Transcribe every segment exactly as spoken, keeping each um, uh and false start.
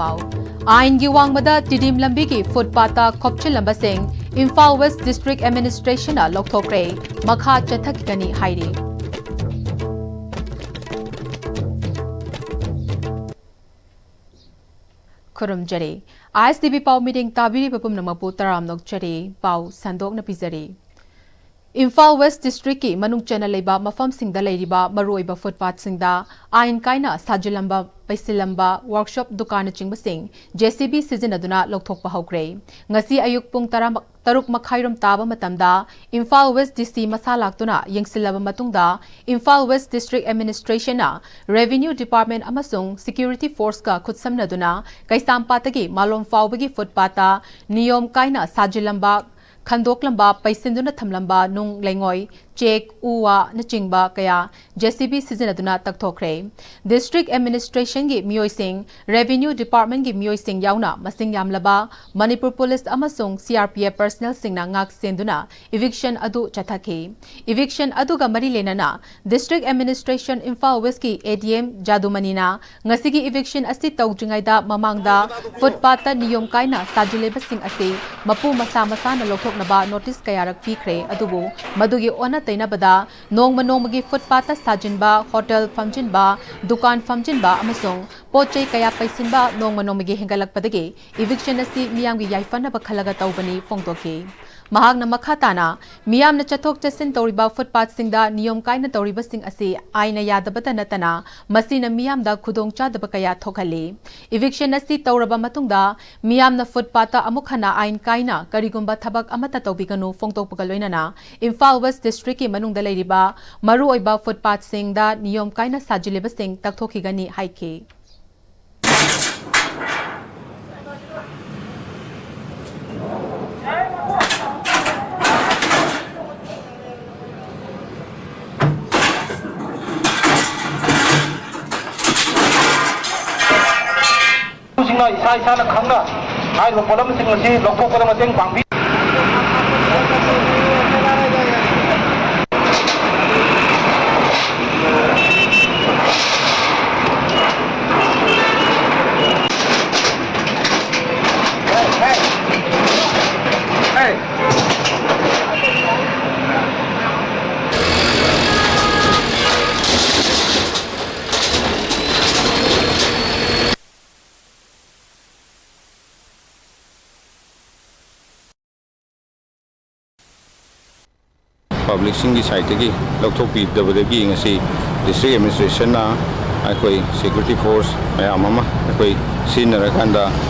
ꯄꯥꯎ꯫ ꯑꯥꯏꯟꯒꯤ ꯋꯥꯡꯃꯗ ꯇꯤꯗꯤꯝ ꯂꯝꯕꯤꯒꯤ ꯐꯨꯠꯄꯥꯠꯇ ꯈꯣꯞꯆꯤꯜꯂꯝꯕꯁꯤꯡ ꯏꯝꯐꯥꯜ ꯋꯦꯁ ꯗꯤꯁꯇ꯭ꯔꯤꯛ ꯑꯦꯗꯃꯤꯅꯤꯁꯇ꯭ꯔꯦꯁꯟꯅ ꯂꯧꯊꯣꯛꯈ꯭ꯔꯦ꯫ ꯃꯈꯥ ꯆꯠꯊꯈꯤꯒꯅꯤ ꯍꯥꯏꯔꯤ꯫ ꯈꯨꯔꯨꯝꯖꯔꯤ꯫ ꯑꯥꯏ ꯑꯦꯁ ꯇꯤ ꯚꯤ ꯄꯥꯎ ꯃꯤꯠꯌꯦꯡ ꯇꯥꯕꯤꯔꯤꯕ ꯄꯨꯝꯅꯃꯛꯄꯨ ꯇꯔꯥꯝꯅ ꯑꯣꯛꯆꯔꯤ꯫ ꯄꯥꯎ ꯁꯟꯗꯣꯛꯅ ꯄꯤꯖꯔꯤ꯫ ꯏꯝꯐꯥꯜ ꯋꯦꯁ ꯗꯤꯁꯇ꯭ꯔꯤꯛꯀꯤ ꯃꯅꯨꯡ ꯆꯟꯅ ꯂꯩꯕ ꯃꯐꯝꯁꯤꯡꯗ ꯂꯩꯔꯤꯕ ꯃꯔꯨꯑꯣꯏꯕ ꯐꯨꯠꯄꯥꯠꯁꯤꯡꯗ ꯑꯥꯏꯟ ꯀꯥꯏꯅ ꯁꯥꯖꯤꯜꯂꯝꯕ, ꯄꯩꯁꯤꯜꯂꯝꯕ, ꯋꯥꯔꯛꯁꯣꯞ, ꯗꯨꯀꯥꯟꯅꯆꯤꯡꯕꯁꯤꯡ ꯖꯦ ꯁꯤ ꯕꯤ ꯁꯤꯖꯤꯟꯅꯗꯨꯅ ꯂꯧꯊꯣꯛꯄ ꯍꯧꯈ꯭ꯔꯦ꯫ ꯉꯁꯤ ꯑꯌꯨꯛ ꯄꯨꯡ ꯇꯔꯥ, ꯇꯔꯨꯛ ꯃꯈꯥꯏꯔꯣꯝ ꯇꯥꯕ ꯃꯇꯝꯗ ꯏꯝꯐꯥꯜ ꯋꯦꯁ ꯗꯤ ꯁꯤ ꯃꯁꯥ ꯂꯥꯛꯇꯨꯅ ꯌꯦꯡꯁꯤꯜꯂꯕ ꯃꯇꯨꯡꯗ, ꯏꯝꯐꯥꯜ ꯋꯦꯁ ꯗꯤꯁꯇ꯭ꯔꯤꯛ ꯑꯦꯗꯃꯤꯅꯤꯁꯇ꯭ꯔꯦꯁꯟꯅ ꯔꯦꯚꯤꯅ꯭ꯌꯨ ꯗꯤꯄꯥꯔꯠꯃꯦꯟ ꯑꯃꯁꯨꯡ ꯁꯦꯀ꯭ꯌꯨꯔꯤꯇꯤ ꯐꯣꯔꯁꯀ ꯈꯨꯠꯁꯝꯅꯗꯨꯅ ꯀꯩꯁꯥꯝꯄꯥꯠꯇꯒꯤ ꯃꯥꯂꯣꯝ ꯐꯥꯎꯕꯒꯤ ꯐꯨꯠꯄꯥꯠꯇ ꯅꯤꯌꯣꯝ ꯀꯥꯏꯅ ꯁꯥꯖꯤꯜꯂꯝꯕ, ꯈꯟꯗꯣꯛꯂꯝꯕ, ꯄꯩꯁꯤꯟꯗꯨꯅ ꯊꯝꯂꯝꯕ ꯅꯨꯡ ꯂꯩꯉꯣꯏ, ꯆꯦꯛ, ꯎ ꯋꯥꯅꯆꯤꯡꯕ ꯀꯌꯥ ꯖꯦ ꯁꯤ ꯕꯤ ꯁꯤꯖꯤꯟꯅꯗꯨꯅ ꯇꯛꯊꯣꯛꯈ꯭ꯔꯦ꯫ ꯗꯤꯁꯇ꯭ꯔꯤꯛ ꯑꯦꯗꯃꯤꯅꯤꯁꯇ꯭ꯔꯦꯁꯟꯒꯤ ꯃꯤꯑꯣꯏꯁꯤꯡ, ꯔꯦꯚꯤꯅ꯭ꯌꯨ ꯗꯤꯄꯥꯔꯠꯃꯦꯟꯒꯤ ꯃꯤꯑꯣꯏꯁꯤꯡ ꯌꯥꯎꯅ ꯃꯁꯤꯡ ꯌꯥꯝꯂꯕ ꯃꯅꯤꯄꯨꯔ ꯄꯨꯂꯤꯁ ꯑꯃꯁꯨꯡ ꯁꯤ ꯑꯥꯔ ꯄꯤ ꯑꯦꯐ ꯄꯔꯁꯅꯦꯜꯁꯤꯡꯅ ꯉꯥꯛ ꯁꯦꯟꯗꯨꯅ ꯏꯚꯤꯛꯁꯟ ꯑꯗꯨ ꯆꯠꯊꯈꯤ꯫ ꯏꯚꯤꯛꯁꯟ ꯑꯗꯨꯒ ꯃꯔꯤ ꯂꯩꯅꯅ ꯗꯤꯁꯇ꯭ꯔꯤꯛ ꯑꯦꯗꯃꯤꯅꯤꯁꯇ꯭ꯔꯦꯁꯟ ꯏꯝꯐꯥꯜ ꯋꯦꯁꯀꯤ ꯑꯦ ꯗꯤ ꯑꯦꯝ ꯖꯥꯗꯨꯃꯅꯤꯅ ꯉꯁꯤꯒꯤ ꯏꯚꯤꯛꯁꯟ ꯑꯁꯤ ꯇꯧꯗ꯭ꯔꯤꯉꯩꯗ ꯃꯃꯥꯡꯗ ꯐꯨꯠꯄꯥꯠꯇ ꯅꯤꯌꯣꯝ ꯀꯥꯏꯅ ꯁꯥꯖꯤꯜꯂꯤꯕꯁꯤꯡ ꯑꯁꯤ ꯃꯄꯨ ꯃꯁꯥ ꯃꯁꯥꯅ ꯂꯧꯊꯣꯛꯅꯕ ꯅꯣꯇꯤꯁ ꯀꯌꯥꯔꯛ ꯄꯤꯈ꯭ꯔꯦ꯫ ꯑꯗꯨꯕꯨ ꯃꯗꯨꯒꯤ ꯑꯣꯟꯅ ꯇꯩꯅꯕꯗ ꯅꯣꯡꯃ ꯅꯣꯡꯃꯒꯤ ꯐꯨꯠꯄꯥꯠꯇ ꯁꯥꯖꯤꯟꯕ, ꯍꯣꯇꯦꯜ ꯐꯝꯖꯤꯟꯕ, ꯗꯨꯀꯥꯟ ꯐꯝꯖꯤꯟꯕ ꯑꯃꯁꯨꯡ ꯄꯣꯠ ꯆꯩ ꯀꯌꯥ ꯄꯩꯁꯤꯟꯕ ꯅꯣꯡꯃ ꯅꯣꯡꯃꯒꯤ ꯍꯦꯟꯒꯠꯂꯛꯄꯗꯒꯤ ꯏꯚꯤꯛꯁꯟ ꯑꯁꯤ ꯃꯤꯌꯥꯝꯒꯤ ꯌꯥꯏꯐꯅꯕ ꯈꯜꯂꯒ ꯇꯧꯕꯅꯤ ꯐꯣꯡꯗꯣꯛꯈꯤ꯫ ꯃꯍꯥꯛꯅ ꯃꯈꯥ ꯇꯥꯅ ꯃꯤꯌꯥꯝꯅ ꯆꯠꯊꯣꯛ ꯆꯠꯁꯤꯟ ꯇꯧꯔꯤꯕ ꯐꯨꯠꯄꯥꯠꯁꯤꯡꯗ ꯅꯤꯌꯣꯝ ꯀꯥꯏꯅ ꯇꯧꯔꯤꯕꯁꯤꯡ ꯑꯁꯤ ꯑꯥꯏꯟꯅ ꯌꯥꯗꯕꯇ ꯅꯠꯇꯅ ꯃꯁꯤꯅ ꯃꯤꯌꯥꯝꯗ ꯈꯨꯗꯣꯡꯆꯥꯗꯕ ꯀꯌꯥ ꯊꯣꯛꯍꯜꯂꯤ꯫ ꯏꯚꯤꯛꯁꯟ ꯑꯁꯤ ꯇꯧꯔꯕ ꯃꯇꯨꯡꯗ ꯃꯤꯌꯥꯝꯅ ꯐꯨꯠꯄꯥꯠꯇ ꯑꯃꯨꯛ ꯍꯟꯅ ꯑꯥꯏꯟ ꯀꯥꯏꯅ ꯀꯔꯤꯒꯨꯝꯕ ꯊꯕꯛ ꯑꯃꯠꯇ ꯇꯧꯕꯤꯒꯅꯨ ꯐꯣꯡꯗꯣꯛꯄꯒ ꯂꯣꯏꯅꯅ ꯏꯝꯐꯥꯜ ꯋꯦꯁ ꯗꯤꯁꯇ꯭ꯔꯤꯛꯀꯤ ꯃꯅꯨꯡꯗ ꯂꯩꯔꯤꯕ ꯃꯔꯨꯑꯣꯏꯕ ꯐꯨꯠꯄꯥꯠꯁꯤꯡꯗ ꯅꯤꯌꯣꯝ ꯀꯥꯏꯅ ꯁꯥꯖꯤꯜꯂꯤꯕꯁꯤꯡ ꯇꯛꯊꯣꯛꯈꯤꯒꯅꯤ ꯍꯥꯏꯈꯤ꯫ ꯁꯤꯡꯅ ꯏꯁꯥ ꯏꯁꯥꯅ ꯈꯪꯅ ꯍꯥꯏꯔꯤꯕ ꯄꯣꯠꯂꯝꯁꯤꯡ ꯑꯁꯤ ꯂꯧꯊꯣꯛꯄꯗ ꯃꯇꯦꯡ ꯄꯥꯡꯕꯤ꯫ ꯄꯕ꯭ꯂꯤꯛꯁꯤꯡꯒꯤ ꯁꯥꯏꯠꯇꯒꯤ ꯂꯧꯊꯣꯛꯄꯤꯗꯕꯗꯒꯤ ꯉꯁꯤ ꯗꯤꯁꯇ꯭ꯔꯤꯛ ꯑꯦꯗꯃꯤꯅꯤꯁꯇ꯭ꯔꯦꯁꯟꯅ ꯑꯩꯈꯣꯏ ꯁꯦꯀ꯭ꯌꯨꯔꯤꯇꯤ ꯐꯣꯔꯁ ꯃꯌꯥꯝ ꯑꯃ ꯑꯩꯈꯣꯏ ꯁꯤꯖꯤꯟꯅꯔꯀꯥꯟꯗ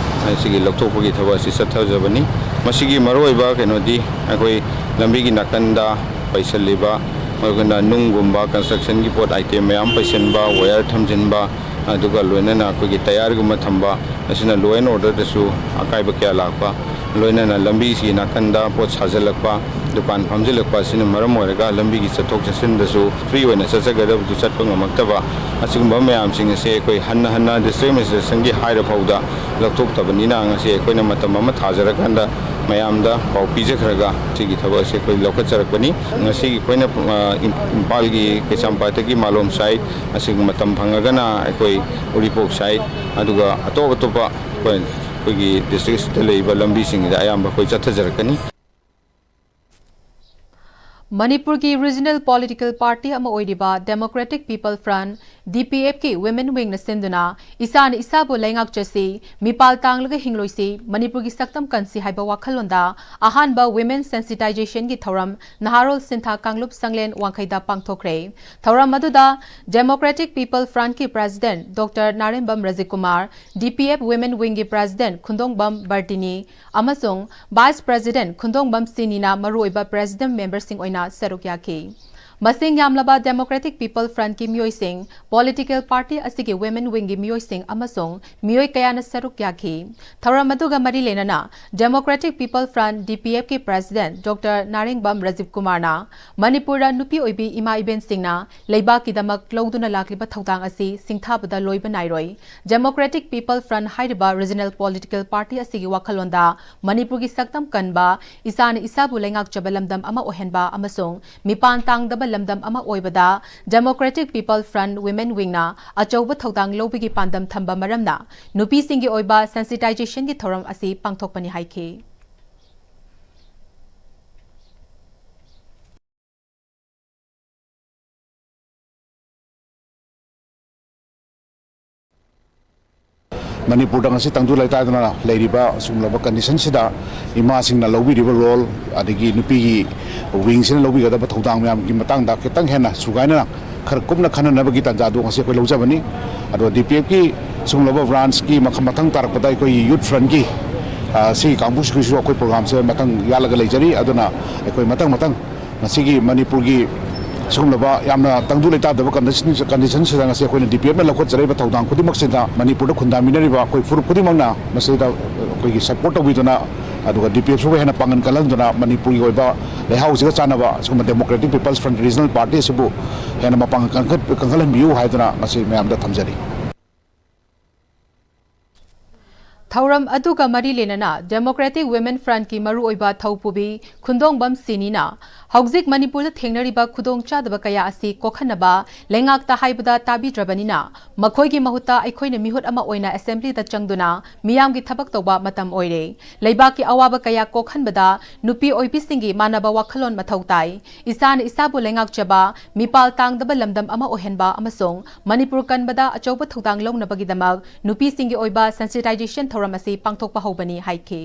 ꯃꯁꯤꯒꯤ ꯂꯧꯊꯣꯛꯄꯒꯤ ꯊꯕꯛ ꯑꯁꯤ ꯆꯠꯊꯖꯕꯅꯤ꯫ ꯃꯁꯤꯒꯤ ꯃꯔꯨꯑꯣꯏꯕ ꯀꯩꯅꯣꯗꯤ ꯑꯩꯈꯣꯏ ꯂꯝꯕꯤꯒꯤ ꯅꯥꯀꯟꯗ ꯄꯩꯁꯜꯂꯤꯕ, ꯑꯗꯨꯒ ꯅꯨꯡꯒꯨꯝꯕ, ꯀꯟꯁꯇ꯭ꯔꯛꯁꯟꯒꯤ ꯄꯣꯠ ꯑꯥꯏꯇꯦꯝ ꯃꯌꯥꯝ ꯄꯩꯁꯤꯟꯕ, ꯋꯥꯌꯔ ꯊꯝꯖꯤꯟꯕ, ꯑꯗꯨꯒ ꯂꯣꯏꯅꯅ ꯑꯩꯈꯣꯏꯒꯤ ꯇꯌꯥꯔꯒꯨꯝꯕ ꯊꯝꯕ, ꯑꯁꯤꯅ law and order ꯗꯁꯨ ꯑꯀꯥꯏꯕ ꯀꯌꯥ ꯂꯥꯛꯄ, ꯂꯣꯏꯅꯅ ꯂꯝꯕꯤꯁꯤꯒꯤ ꯅꯥꯀꯟꯗ ꯄꯣꯠ ꯁꯥꯖꯤꯜꯂꯛꯄ, ꯗꯨꯀꯥꯟ ꯐꯝꯖꯤꯜꯂꯛꯄ ꯑꯁꯤꯅ ꯃꯔꯝ ꯑꯣꯏꯔꯒ ꯂꯝꯕꯤꯒꯤ ꯆꯠꯊꯣꯛ ꯆꯠꯁꯤꯟꯗꯁꯨ ꯐ꯭ꯔꯤ ꯑꯣꯏꯅ ꯆꯠꯆꯒꯗꯕꯗꯨ ꯆꯠꯄ ꯉꯝꯃꯛꯇꯕ, ꯑꯁꯤꯒꯨꯝꯕ ꯃꯌꯥꯝꯁꯤꯡ ꯑꯁꯦ ꯑꯩꯈꯣꯏ ꯍꯟꯅ ꯍꯟꯅ ꯗꯤꯁꯇ꯭ꯔꯤꯛ ꯑꯦꯗꯃꯤꯅꯤꯁꯇ꯭ꯔꯦꯁꯟꯒꯤ ꯍꯥꯏꯔ ꯐꯥꯎꯗ ꯂꯧꯊꯣꯛꯇꯕꯅꯤꯅ, ꯉꯁꯤ ꯑꯩꯈꯣꯏꯅ ꯃꯇꯝ ꯑꯃ ꯊꯥꯖꯔꯀꯥꯟꯗ ꯃꯌꯥꯝꯗ ꯄꯥꯎ ꯄꯤꯖꯈ꯭ꯔꯒ ꯁꯤꯒꯤ ꯊꯕꯛ ꯑꯁꯦ ꯑꯩꯈꯣꯏ ꯂꯧꯈꯠꯆꯔꯛꯄꯅꯤ꯫ ꯉꯁꯤꯒꯤ ꯑꯩꯈꯣꯏꯅ, ꯑ, ꯏꯝ-, ꯏꯝꯐꯥꯜꯒꯤ ꯀꯩꯁꯥꯝꯄꯥꯠꯇꯒꯤ ꯃꯥꯂꯣꯝ ꯁꯥꯏꯠ ꯑꯁꯤꯒꯤ ꯃꯇꯝ ꯐꯪꯉꯒꯅ ꯑꯩꯈꯣꯏ ꯎꯔꯤꯄꯣꯛ ꯁꯥꯏꯠ, ꯑꯗꯨꯒ ꯑꯇꯣꯞ ꯑꯇꯣꯞꯄ ꯑꯩꯈꯣꯏ, ꯑꯩꯈꯣꯏꯒꯤ ꯗꯤꯁꯇ꯭ꯔꯤꯛꯁꯤꯗ ꯂꯩꯔꯤꯕ ꯂꯝꯕꯤꯁꯤꯡꯁꯤꯗ ꯑꯌꯥꯝꯕ ꯑꯩꯈꯣꯏ ꯆꯠꯊꯖꯔꯛꯀꯅꯤ꯫ ꯃꯅꯤꯄꯨꯔꯒꯤ ꯔꯤꯖꯅꯦꯜ ꯄꯣꯂꯤꯇꯤꯀꯦꯜ ꯄꯥꯔꯇꯤ ꯑꯃ ꯑꯣꯏꯔꯤꯕ Democratic People Front, D P F ꯀꯤ Women Wing ꯅ ꯁꯤꯟꯗꯨꯅ "ꯏꯁꯥꯅ ꯏꯁꯥꯕꯨ ꯂꯩꯉꯥꯛꯆꯁꯤ, ꯃꯤꯄꯥꯜ ꯇꯥꯡꯂꯒ ꯍꯤꯡꯂꯣꯏꯁꯤ, ꯃꯅꯤꯄꯨꯔꯒꯤ ꯁꯛꯇꯝ ꯀꯟꯁꯤ" ꯍꯥꯏꯕ ꯋꯥꯈꯜꯂꯣꯟꯗ ꯑꯍꯥꯟꯕ Women Sensitization ꯒꯤ ꯊꯧꯔꯝ ꯅꯍꯥꯔꯣꯜ ꯁꯤꯟꯊꯥ ꯀꯥꯡꯂꯨꯞ ꯁꯪꯂꯦꯟ ꯋꯥꯡꯈꯩꯗ ꯄꯥꯡꯊꯣꯛꯈ꯭ꯔꯦ꯫ ꯊꯧꯔꯝ ꯑꯗꯨꯗ Democratic People Front ꯀꯤ President Doctor ꯅꯥꯔꯦꯝꯕꯝ ꯔꯖꯤꯀꯨꯃꯥꯔ, D P F Women Wing ꯒꯤ President ꯈꯨꯟꯗꯣꯡꯕꯝ ꯕꯔꯇꯤꯅꯤ, ꯑꯃꯁꯨꯡ Vice President ꯈꯨꯟꯗꯣꯡꯕꯝ ꯁꯤꯅꯤꯅ ꯃꯔꯨꯑꯣꯏꯕ President member ꯁꯤꯡ ꯑꯣꯏꯅ ꯁꯔꯨꯛ ꯌꯥꯈꯤ꯫ ꯃꯁꯤꯡ ꯌꯥꯝꯂꯕ Democratic People Front ꯀꯤ ꯃꯤꯑꯣꯏꯁꯤꯡ, political party ꯑꯁꯤꯒꯤ Women Wing ꯒꯤ ꯃꯤꯑꯣꯏꯁꯤꯡ ꯑꯃꯁꯨꯡ ꯃꯤꯑꯣꯏ ꯀꯌꯥꯅ ꯁꯔꯨꯛ ꯌꯥꯈꯤ꯫ ꯊꯧꯔꯝ ꯑꯗꯨꯒ ꯃꯔꯤ ꯂꯩꯅꯅ Democratic People Front, D P F ꯀꯤ President Doctor ꯅꯥꯔꯦꯡꯕꯝ ꯔꯖꯤꯕ ꯀꯨꯃꯥꯔꯅ ꯃꯅꯤꯄꯨꯔꯗ ꯅꯨꯄꯤ ꯑꯣꯏꯕꯤ ꯏꯃꯥ ꯏꯕꯦꯟꯁꯤꯡꯅ ꯂꯩꯕꯥꯛꯀꯤꯗꯃꯛ ꯂꯧꯗꯨꯅ ꯂꯥꯛꯂꯤꯕ ꯊꯧꯗꯥꯡ ꯑꯁꯤ ꯁꯤꯡꯊꯥꯕꯗ ꯂꯣꯏꯕ ꯅꯥꯏꯔꯣꯏ꯫ Democratic People Front ꯍꯥꯏꯔꯤꯕ regional political party ꯑꯁꯤꯒꯤ ꯋꯥꯈꯜꯂꯣꯟꯗ ꯃꯅꯤꯄꯨꯔꯒꯤ ꯁꯛꯇꯝ ꯀꯟꯕ, ꯏꯁꯥꯅ ꯏꯁꯥꯕꯨ ꯂꯩꯉꯥꯛꯆꯕ ꯂꯝꯗꯝ ꯑꯃ ꯑꯣꯏꯍꯟꯕ ꯑꯃꯁꯨꯡ ꯃꯤꯄꯥꯟ ꯇꯥꯡꯗꯕ ꯂꯝꯗꯝ ꯑꯃ ꯑꯣꯏꯕꯗ Democratic People Front Women Wing ꯅ ꯑꯆꯧꯕ ꯊꯧꯗꯥꯡ ꯂꯧꯕꯒꯤ ꯄꯥꯟꯗꯝ ꯊꯝꯕ ꯃꯔꯝꯅ ꯅꯨꯄꯤꯁꯤꯡꯒꯤ ꯑꯣꯏꯕ sensitization ꯒꯤ ꯊꯧꯔꯝ ꯑꯁꯤ ꯄꯥꯡꯊꯣꯛꯄꯅꯤ ꯍꯥꯏꯈꯤ꯫ ꯃꯅꯤꯄꯨꯔꯗ ꯉꯁꯤ ꯇꯪꯗꯨ ꯂꯩꯇꯥꯗꯅ ꯂꯩꯔꯤꯕ ꯁꯤꯒꯨꯝꯂꯕ ꯀꯟꯗꯤꯁꯟꯁꯤꯗ ꯏꯃꯥꯁꯤꯡꯅ ꯂꯧꯕꯤꯔꯤꯕ ꯔꯣꯜ, ꯑꯗꯒꯤ ꯅꯨꯄꯤꯒꯤ ꯋꯤꯡꯁꯤꯅ ꯂꯧꯕꯤꯒꯗꯕ ꯊꯧꯗꯥꯡ ꯃꯌꯥꯝꯒꯤ ꯃꯇꯥꯡꯗ ꯈꯤꯇꯪ ꯍꯦꯟꯅ ꯁꯨꯒꯥꯏꯅꯅ ꯈꯔ ꯀꯨꯞꯅ ꯈꯟꯅꯅꯕꯒꯤ ꯇꯥꯟꯖꯥꯗꯨ ꯉꯁꯤ ꯑꯩꯈꯣꯏ ꯂꯧꯖꯕꯅꯤ꯫ ꯑꯗꯣ ꯗꯤ ꯄꯤ ꯑꯦꯐꯀꯤ ꯁꯤꯒꯨꯝꯂꯕ ꯕ꯭ꯔꯥꯟꯁꯀꯤ ꯃꯈ-, ꯃꯊꯪ ꯇꯥꯔꯛꯄꯗ ꯑꯩꯈꯣꯏꯒꯤ ꯌꯨꯠ ꯐ꯭ꯔꯟꯠꯀꯤ, ꯑ, ꯁꯤꯒꯤ ꯀꯥꯡꯕꯨꯁꯤꯒꯤꯁꯨ ꯑꯩꯈꯣꯏ ꯄ꯭ꯔꯣꯒ꯭ꯔꯥꯝꯁꯦ ꯃꯊꯪ ꯌꯥꯠꯂꯒ ꯂꯩꯖꯔꯤ꯫ ꯑꯗꯨꯅ ꯑꯩꯈꯣꯏ ꯃꯊꯪ ꯃꯊꯪ ꯉꯁꯤꯒꯤ ꯃꯅꯤꯄꯨꯔꯒꯤ ꯁꯤꯒꯨꯝꯂꯕ ꯌꯥꯝꯅ ꯇꯪꯗꯨ ꯂꯩꯇꯥꯗꯕ ꯀꯟꯗꯤꯁꯟ, ꯀꯟꯗꯤꯁꯟꯁꯤꯗ ꯉꯁꯤ ꯑꯩꯈꯣꯏꯅ ꯗꯤ ꯄꯤ ꯑꯦꯐꯅ ꯂꯧꯈꯠꯆꯔꯛꯏꯕ ꯊꯧꯗꯥꯡ ꯈꯨꯗꯤꯡꯃꯛꯁꯤꯗ ꯃꯅꯤꯄꯨꯔꯗ ꯈꯨꯟꯗꯥꯃꯤꯟꯅꯔꯤꯕ ꯑꯩꯈꯣꯏ ꯐꯨꯔꯨꯞ ꯈꯨꯗꯤꯡꯃꯛꯅ ꯃꯁꯤꯗ ꯑꯩꯈꯣꯏꯒꯤ ꯁꯄꯣꯔꯠ ꯇꯧꯕꯤꯗꯨꯅ, ꯑꯗꯨꯒ ꯗꯤ ꯄꯤ ꯑꯦꯐꯁꯤꯕꯨ ꯍꯦꯟꯅ ꯄꯥꯡꯒꯜ ꯀꯜꯍꯟꯗꯨꯅ ꯃꯅꯤꯄꯨꯔꯒꯤ ꯑꯣꯏꯕ ꯂꯩꯍꯥꯎꯁꯤꯒ ꯆꯥꯟꯅꯕ ꯁꯤꯒꯨꯝꯕ Democratic People's Front Regional Party ꯑꯁꯤꯕꯨ ꯍꯦꯟꯅ ꯃꯄꯥꯡꯒꯜ ꯀꯟꯈꯠ-, ꯀꯟꯈꯠꯍꯟꯕꯤꯌꯨ ꯍꯥꯏꯗꯨꯅ ꯉꯁꯤ ꯃꯌꯥꯝꯗ ꯊꯝꯖꯔꯤ꯫ ꯊꯧꯔꯝ ꯑꯗꯨꯒ ꯃꯔꯤ ꯂꯩꯅꯅ Democratic Women Frontꯀꯤ ꯃꯔꯨꯑꯣꯏꯕ ꯊꯧꯄꯨꯕꯤ ꯈꯨꯟꯗꯣꯡꯕꯝ ꯁꯤꯅꯤꯅ ꯍꯧꯖꯤꯛ ꯃꯅꯤꯄꯨꯔꯗ ꯊꯦꯡꯅꯔꯤꯕ ꯈꯨꯗꯣꯡꯆꯥꯗꯕ ꯀꯌꯥ ꯑꯁꯤ ꯀꯣꯛꯍꯟꯅꯕ ꯂꯩꯉꯥꯛꯇ ꯍꯥꯏꯕꯗ ꯇꯥꯕꯤꯗ꯭ꯔꯕꯅꯤꯅ ꯃꯈꯣꯏꯒꯤ ꯃꯍꯨꯠꯇ ꯑꯩꯈꯣꯏꯅ ꯃꯤꯍꯨꯠ ꯑꯃ ꯑꯣꯏꯅ ꯑꯦꯁꯦꯝꯕ꯭ꯂꯤꯗ ꯆꯪꯗꯨꯅ ꯃꯤꯌꯥꯝꯒꯤ ꯊꯕꯛ ꯇꯧꯕ ꯃꯇꯝ ꯑꯣꯏꯔꯦ꯫ ꯂꯩꯕꯥꯛꯀꯤ ꯑꯋꯥꯕ ꯀꯌꯥ ꯀꯣꯛꯍꯟꯕꯗ ꯅꯨꯄꯤ ꯑꯣꯏꯕꯤꯁꯤꯡꯒꯤ ꯃꯥꯟꯅꯕ ꯋꯥꯈꯜꯂꯣꯟ ꯃꯊꯧ ꯇꯥꯏ꯫ ꯏꯁꯥꯅ ꯏꯁꯥꯕꯨ ꯂꯩꯉꯥꯛꯆꯕ, ꯃꯤꯄꯥꯜ ꯇꯥꯡꯗꯕ ꯂꯝꯗꯝ ꯑꯃ ꯑꯣꯏꯍꯟꯕ ꯑꯃꯁꯨꯡ ꯃꯅꯤꯄꯨꯔ ꯀꯟꯕꯗ ꯑꯆꯧꯕ ꯊꯧꯗꯥꯡ ꯂꯧꯅꯕꯒꯤꯗꯃꯛ ꯅꯨꯄꯤꯁꯤꯡꯒꯤ ꯑꯣꯏꯕ sensitization ꯊꯧꯔꯝ ꯑꯁꯤ ꯄꯥꯡꯊꯣꯛꯄ ꯍꯧꯕꯅꯤ ꯍꯥꯏꯈꯤ꯫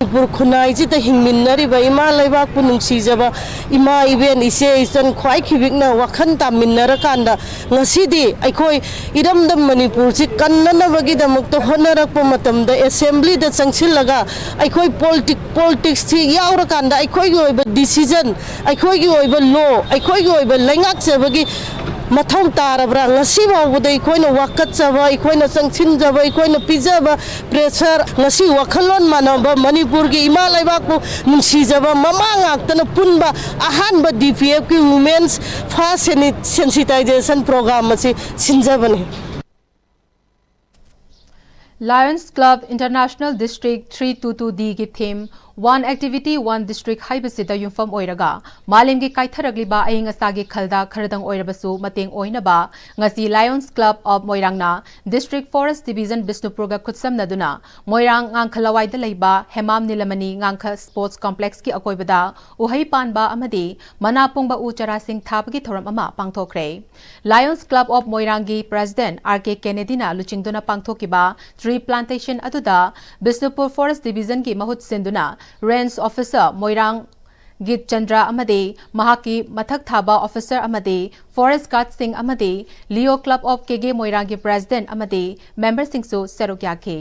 ꯃꯅꯤꯄꯨꯔ ꯈꯨꯟꯅꯥꯏꯁꯤꯗ ꯍꯤꯡꯃꯤꯟꯅꯔꯤꯕ ꯏꯃꯥ ꯂꯩꯕꯥꯛꯄꯨ ꯅꯨꯡꯁꯤꯖꯕ ꯏꯃꯥ, ꯏꯕꯦꯟ, ꯏꯆꯦ, ꯏꯆꯟ ꯈ꯭ꯋꯥꯏ ꯈꯤꯕꯤꯛꯅ ꯋꯥꯈꯜ ꯇꯥꯃꯤꯟꯅꯔꯀꯥꯟꯗ ꯉꯁꯤꯗꯤ ꯑꯩꯈꯣꯏ ꯏꯔꯝꯗꯝ ꯃꯅꯤꯄꯨꯔꯁꯤ ꯀꯟꯅꯅꯕꯒꯤꯗꯃꯛꯇ ꯍꯣꯠꯅꯔꯛꯄ ꯃꯇꯝꯗ ꯑꯦꯁꯦꯝꯕ꯭ꯂꯤꯗ ꯆꯪꯁꯤꯜꯂꯒ ꯑꯩꯈꯣꯏ ꯄꯣꯂꯤꯇꯤꯛ-, ꯄꯣꯂꯤꯇꯤꯛꯁꯁꯤ ꯌꯥꯎꯔꯀꯥꯟꯗ ꯑꯩꯈꯣꯏꯒꯤ ꯑꯣꯏꯕ decision, ꯑꯩꯈꯣꯏꯒꯤ ꯑꯣꯏꯕ law, ꯑꯩꯈꯣꯏꯒꯤ ꯑꯣꯏꯕ ꯂꯩꯉꯥꯛꯆꯕꯒꯤ ꯃꯊꯧ ꯇꯥꯔꯕ꯭ꯔꯥ? ꯉꯁꯤ ꯐꯥꯎꯕꯗ ꯑꯩꯈꯣꯏꯅ ꯋꯥꯀꯠꯆꯕ, ꯑꯩꯈꯣꯏꯅ ꯆꯪꯁꯤꯟꯖꯕ, ꯑꯩꯈꯣꯏꯅ ꯄꯤꯖꯕ pressure, ꯉꯁꯤ ꯋꯥꯈꯜꯂꯣꯟ ꯃꯥꯟꯅꯕ ꯃꯅꯤꯄꯨꯔꯒꯤ ꯏꯃꯥ ꯂꯩꯕꯥꯛꯄꯨ ꯅꯨꯡꯁꯤꯖꯕ ꯃꯃꯥ ꯉꯥꯛꯇꯅ ꯄꯨꯟꯕ ꯑꯍꯥꯟꯕ ꯗꯤ ꯄꯤ ꯑꯦꯐꯀꯤ Women's First Seni-, Sensitization Program ꯑꯁꯤ ꯁꯤꯟꯖꯕꯅꯤ꯫ Lions Club International District three two two Dꯒꯤ theme One Activity, One District ꯍꯥꯏꯕꯁꯤꯗ ꯌꯨꯝꯐꯝ ꯑꯣꯏꯔꯒ ꯃꯥꯂꯦꯝꯒꯤ ꯀꯥꯏꯊꯔꯛꯂꯤꯕ ꯑꯏꯪ ꯑꯁꯥꯒꯤ ꯈꯜꯗ ꯈꯔꯗꯪ ꯑꯣꯏꯔꯕꯁꯨ ꯃꯇꯦꯡ ꯑꯣꯏꯅꯕ ꯉꯁꯤ Lions Club of ꯃꯣꯏꯔꯥꯡꯅ District Forest Division ꯕꯤꯁꯅꯨꯄꯨꯔꯒ ꯈꯨꯠꯁꯝꯅꯗꯨꯅ ꯃꯣꯏꯔꯥꯡ ꯉꯥꯡꯈ ꯂꯋꯥꯏꯗ ꯂꯩꯕ ꯍꯦꯃꯥꯝ ꯅꯤꯂꯃꯅꯤ ꯉꯥꯡꯈ Sports Complexꯀꯤ ꯑꯀꯣꯏꯕꯗ ꯎꯍꯩ ꯄꯥꯟꯕ ꯑꯃꯗꯤ ꯃꯅꯥ ꯄꯨꯡꯕ ꯎ ꯆꯥꯔꯥꯁꯤꯡ ꯊꯥꯕꯒꯤ ꯊꯧꯔꯝ ꯑꯃ ꯄꯥꯡꯊꯣꯛꯈ꯭ꯔꯦ꯫ Lions Club of ꯃꯣꯏꯔꯥꯡꯒꯤ President R K Kennedyꯅ ꯂꯨꯆꯤꯡꯗꯨꯅ ꯄꯥꯡꯊꯣꯛꯈꯤꯕ tree plantation ꯑꯗꯨꯗ ꯕꯤꯁꯅꯨꯄꯨꯔ Forest Divisionꯒꯤ ꯃꯍꯨꯠ ꯁꯤꯟꯗꯨꯅ Range Officer ꯃꯣꯏꯔꯥꯡ ꯒꯤꯠ ꯆꯟꯗ꯭ꯔ ꯑꯃꯗꯤ ꯃꯍꯥꯛꯀꯤ ꯃꯊꯛ ꯊꯥꯕ officer ꯑꯃꯗꯤ Forest Guardꯁꯤꯡ ꯑꯃꯗꯤ Leo Club of ꯀꯦꯒꯦ ꯃꯣꯏꯔꯥꯡꯒꯤ President ꯑꯃꯗꯤ memberꯁꯤꯡꯁꯨ ꯁꯔꯨꯛ ꯌꯥꯈꯤ꯫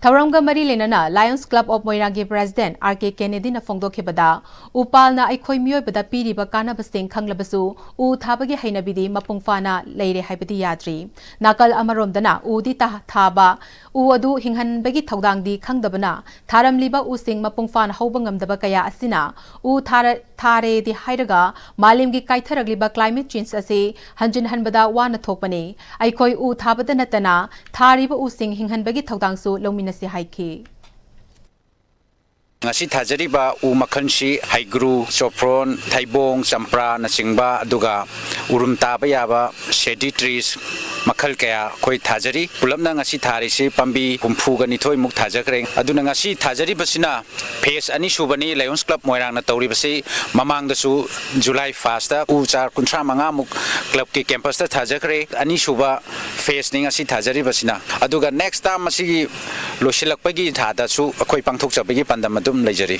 ꯊꯧꯔꯝꯒ ꯃꯔꯤ ꯂꯩꯅꯅ Lions Club of ꯃꯣꯏꯔꯥꯡꯒꯤ President R K Kennedyꯅ ꯐꯣꯡꯗꯣꯛꯈꯤꯕꯗ, ꯎꯄꯥꯜꯅ ꯑꯩꯈꯣꯏ ꯃꯤꯑꯣꯏꯕꯗ ꯄꯤꯔꯤꯕ ꯀꯥꯟꯅꯕꯁꯤꯡ ꯈꯪꯂꯕꯁꯨ ꯎ ꯊꯥꯕꯒꯤ ꯍꯩꯅꯕꯤꯗꯤ ꯃꯄꯨꯡ ꯐꯥꯅ ꯂꯩꯔꯦ ꯍꯥꯏꯕꯗꯤ ꯌꯥꯗ꯭ꯔꯤ꯫ ꯅꯥꯀꯜ ꯑꯃꯔꯣꯝꯗꯅ ꯎꯗꯤ ꯇꯥ-, ꯊꯥꯕ, ꯎ ꯑꯗꯨ ꯍꯤꯡꯍꯟꯕꯒꯤ ꯊꯧꯗꯥꯡꯗꯤ ꯈꯪꯗꯕꯅ ꯊꯥꯔꯝꯂꯤꯕ ꯎꯁꯤꯡ ꯃꯄꯨꯡ ꯐꯥꯅ ꯍꯧꯕ ꯉꯝꯗꯕ ꯀꯌꯥ ꯑꯁꯤꯅ ꯎ ꯊꯥꯔ-, ꯊꯥꯔꯦꯗꯤ ꯍꯥꯏꯔꯒ ꯃꯥꯂꯦꯝꯒꯤ ꯀꯥꯏꯊꯔꯛꯂꯤꯕ climate change ꯑꯁꯤ ꯍꯟꯖꯤꯟꯍꯟꯕꯗ ꯋꯥꯅ ꯊꯣꯛꯄꯅꯤ꯫ ꯑꯩꯈꯣꯏ ꯎ ꯊꯥꯕꯗ ꯅꯠꯇꯅ ꯊꯥꯔꯤꯕ ꯎꯁꯤꯡ ꯍꯤꯡꯍꯟꯕꯒꯤ ꯊꯧꯗꯥꯡꯁꯨ ꯂꯧꯃꯤꯟꯅꯁꯤ ꯍꯥꯏꯈꯤ꯫ ꯉꯁꯤ ꯊꯥꯖꯔꯤꯕ ꯎ ꯃꯈꯜꯁꯤ ꯍꯩꯒ꯭ꯔꯨ, ꯆꯣꯐ꯭ꯔꯣꯟ, ꯊꯩꯕꯣꯡ, ꯆꯝꯄ꯭ꯔꯥꯅꯆꯤꯡꯕ, ꯑꯗꯨꯒ ꯎꯔꯨꯝ ꯇꯥꯕ ꯌꯥꯕ shady trees ꯃꯈꯜ ꯀꯌꯥ ꯑꯩꯈꯣꯏ ꯊꯥꯖꯔꯤ꯫ ꯄꯨꯂꯞꯅ ꯉꯁꯤ ꯊꯥꯔꯤꯁꯤ ꯄꯥꯝꯕꯤ ꯍꯨꯝꯐꯨꯒ ꯅꯤꯊꯣꯏꯃꯨꯛ ꯊꯥꯖꯈ꯭ꯔꯦ꯫ ꯑꯗꯨꯅ ꯉꯁꯤ ꯊꯥꯖꯔꯤꯕꯁꯤꯅ phase ꯑꯅꯤꯁꯨꯕꯅꯤ Lions Club ꯃꯣꯏꯔꯥꯡꯅ ꯇꯧꯔꯤꯕꯁꯤ꯫ ꯃꯃꯥꯡꯗꯁꯨ July firstꯇ ꯎ ꯆꯥꯔ ꯀꯨꯟꯊ꯭ꯔꯥ ꯃꯉꯥꯃꯨꯛ clubꯀꯤ campusꯇ ꯊꯥꯖꯈ꯭ꯔꯦ꯫ ꯑꯅꯤꯁꯨꯕ phaseꯅꯤ ꯉꯁꯤ ꯊꯥꯖꯔꯤꯕꯁꯤꯅ꯫ ꯑꯗꯨꯒ next term ꯑꯁꯤꯒꯤ ꯂꯣꯏꯁꯤꯜꯂꯛꯄꯒꯤ ꯊꯥꯗꯁꯨ ꯑꯩꯈꯣꯏ ꯄꯥꯡꯊꯣꯛꯆꯕꯒꯤ ꯄꯥꯟꯗꯝ ꯑꯗꯨꯝ ꯂꯩꯖꯔꯤ꯫